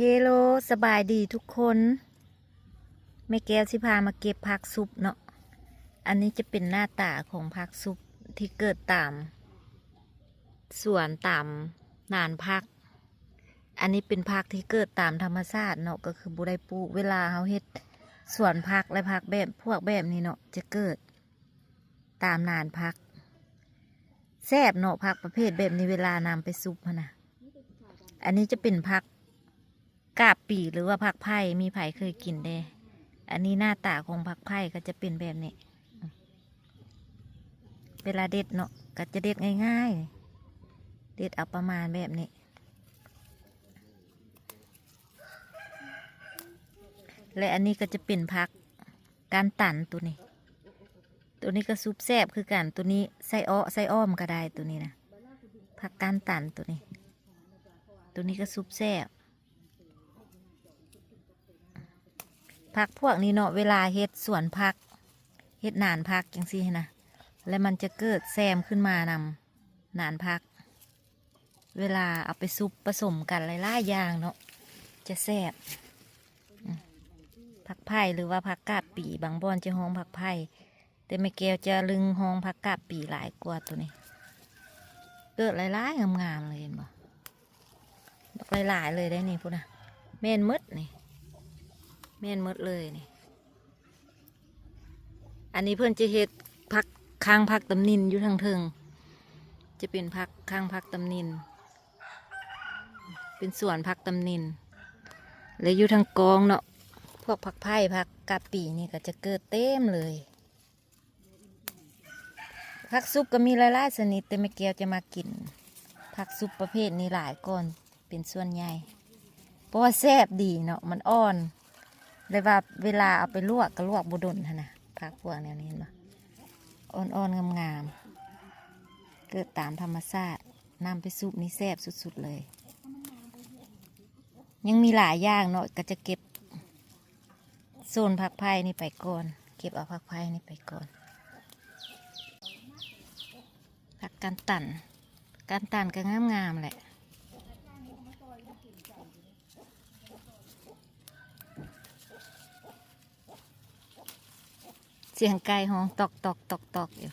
ເຮໂລ ສະບາຍດີທຸກຄົນ. ແມ່ແກ້ວຊິພາມາເກັບຜັກຊຸບເນາະ. ອັນນີ້ຈະເປັນໜ້າຕາຂອງຜັກຊຸບທີ່ເກີດຕາມສວນ ຕາມໜານຜັກ. ອັນນີ້ເປັນຜັກທີ່ເກີດຕາມທຳມະຊາດເນາະ, ກໍຄືບໍ່ໄດ້ປູກ. ເວລາເຮົາເຮັດສວນຜັກ ແລະ ຜັກແບບ ພວກແບບນີ້ເນາະ ຈະເກີດຕາມໜານຜັກ. ແຊບເນາະ ຜັກປະເພດແບບນີ້ ເວລານຳໄປຊຸບຫັ້ນນະ. ອັນນີ້ຈະເປັນຜັກ ກາບປີ ຫຼືວ່າຜັກໄຜ່ ມີໃຜເຄີຍກິນແດ່? ອັນນີ້ໜ້າຕາຂອງຜັກໄຜ່ກໍຈະເປັນແບບນີ້. ເວລາເດັດເນາະ ກໍຈະເດັດງ່າຍໆ ເດັດເອົາປະມານແບບນີ້. ແລະ ອັນນີ້ກໍຈະເປັນຜັກກ້ານຕັນ ໂຕນີ້ ໂຕນີ້ກໍຊຸບແຊບຄືກັນ. ໂຕນີ້ໃສ່ເອາະໃສ່ອ້ອມກໍໄດ້ ໂຕນີ້ນະ ຜັກກ້ານຕັນໂຕນີ້. ໂຕນີ້ກໍຊຸບແຊບ. ຜັກພວກນີ້ເນາະ ເວລາເຮັດສວນຜັກ ເຮັດໜານຜັກຈັ່ງຊີ້ນະ ແລ້ວມັນຈະເກີດແຊມຂຶ້ນມານຳໜານຜັກ. ເວລາເອົາໄປຊຸບປະສົມກັນຫຼາຍໆຢ່າງເນາະ ຈະແຊບ. ອືມ ຜັກໄຜ່ ຫຼືວ່າຜັກກາບປີ ບາງບ່ອນຈະຮ້ອງຜັກໄຜ່ ແຕ່ແມ່ແກ້ວຈະລຶ້ງຮ້ອງຜັກກາບປີຫຼາຍກວ່າໂຕນີ້. ເກີດຫຼາຍໆງາມໆເລີຍ ເຫັນບໍ່? ບັກຫຼາຍໆເລີຍເດ້ນີ້ ພຸ້ນນະ ແມ່ນໝົດນີ້ ແມ່ນໝົດເລີຍນີ້. ອັນນີ້ເພິ່ນຈະເຮັດຜັກ ຄັງຜັກຕຳນິນຢູ່ທາງເທິງ ຈະເປັນຜັກ ຄັງຜັກຕຳນິນ ເປັນສວນຜັກຕຳນິນ. ແລະ ຢູ່ທາງກອງເນາະ ພວກຜັກໄຜ່ ຜັກກາບປີນີ້ກໍຈະເກີດເຕັມເລີຍ. ຜັກຊຸບກໍມີຫຼາຍໆຊະນິດ ແຕ່ແມ່ແກ້ວຈະມັກກິນຜັກຊຸບປະເພດນີ້ຫຼາຍກ່ອນເປັນສ່ວນໃຫຍ່ ເພາະວ່າແຊບດີເນາະ ມັນອ່ອນ ແລະວ່າເວລາເອົາໄປລວກກໍລວກບໍ່ດົນຫັ້ນນະ. ຜັກພວກແນວນີ້ເຫັນບໍ່? ອ່ອນໆງາມໆ ເກີດຕາມທຳມະຊາດ ນຳໄປຊຸບນີ້ແຊບສຸດໆເລີຍ. ຍັງມີຫຼາຍຢ່າງເນາະ ກໍຈະເກັບ ໂຊນຜັກໄຜ່ນີ້ໄປກ່ອນ ເກັບເອົາຜັກໄຜ່ນີ້ໄປກ່ອນ. ຜັກການຕັນ ການຕັນກໍງາມໆແຫຼະ. ສຽງໄກ່ຮ້ອງຕອກໆ ຕອກໆຢູ່.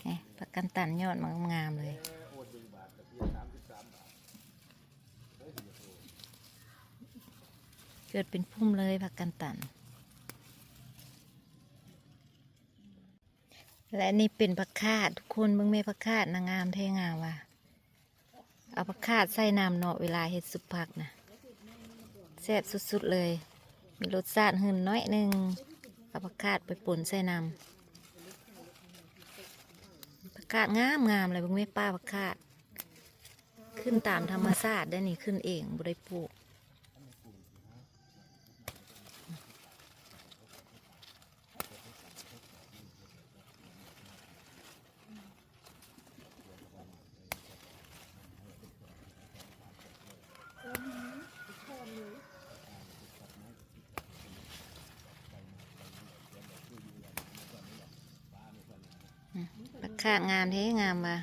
ນີ້ ຜັກການຕັນຍອດມັນງາມເລີຍ. ເກີດເປັນພຸ່ມເລີຍ ຜັກການຕັນ. ແລະນີ້ເປັນຜັກຂາດ ທຸກຄົນເບິ່ງແມ່ ຜັກຂາດນະ ງາມແທ້ງາມວ່າ. ເອົາຜັກຂາດໃສ່ນຳເນາະ ເວລາເຮັດຊຸບຜັກນະ ແຊບສຸດໆເລີຍ ມີລົດຊາດຫຶ່ນໜ້ອຍໜຶ່ງ. ເອົາຜັກຂາດໄປປົນໃສ່ນຳ ຜັກຂາດງາມໆເລີຍ. ເບິ່ງແມ່ ປ່າຜັກຂາດ ຂຶ້ນຕາມທຳມະຊາດໄດ໋ນີ້ ຂຶ້ນເອງ ບໍ່ໄດ້ປູກ. ອືມ ຜັກຂາດງາມແທ້ ງາມວ່າ.